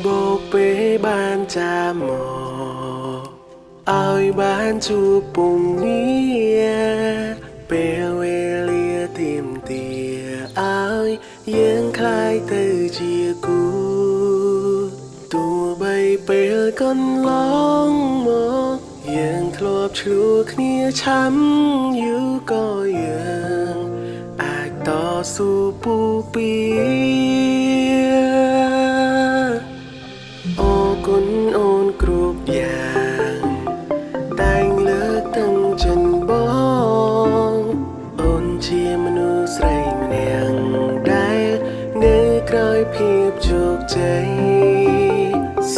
បោកពេលបានចាំមកឲ្យបានជួបពុំងារពេលវេលាទៀមទាឲ្យយើងក្លាយទៅជាគូទោះបីពេលកន្លងមកយើងធ្លាប់ឈ្លោះគ្នាឆាំយូរក៏យើងអាចតស៊ូពូពីអរគុណអូនគ្រប់យ៉ាង តែងលើកទាំងចិនបងអូនជាមនុស្សស្រីម្នាក់ដែលនៅក្រោយភាពជោគជ័យ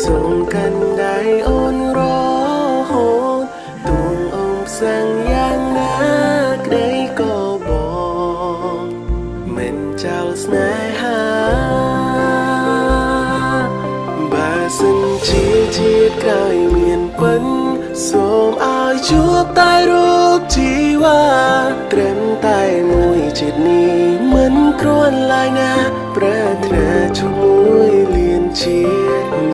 សូមកាន់ដៃអូនរហូតទួងអូនផ្សឹងយ៉ាងណាក្តីក៏បងមិនចោលស្នេហា បើសិនជាជាតិក្រោយមានពិនសូមឲ្យជួបតែរូបជីវ៉ាត្រឹមតែមួយជាតិនេះមិនគ្រាន់ឡើយណាប្រាថ្នាជួបមួយលានជា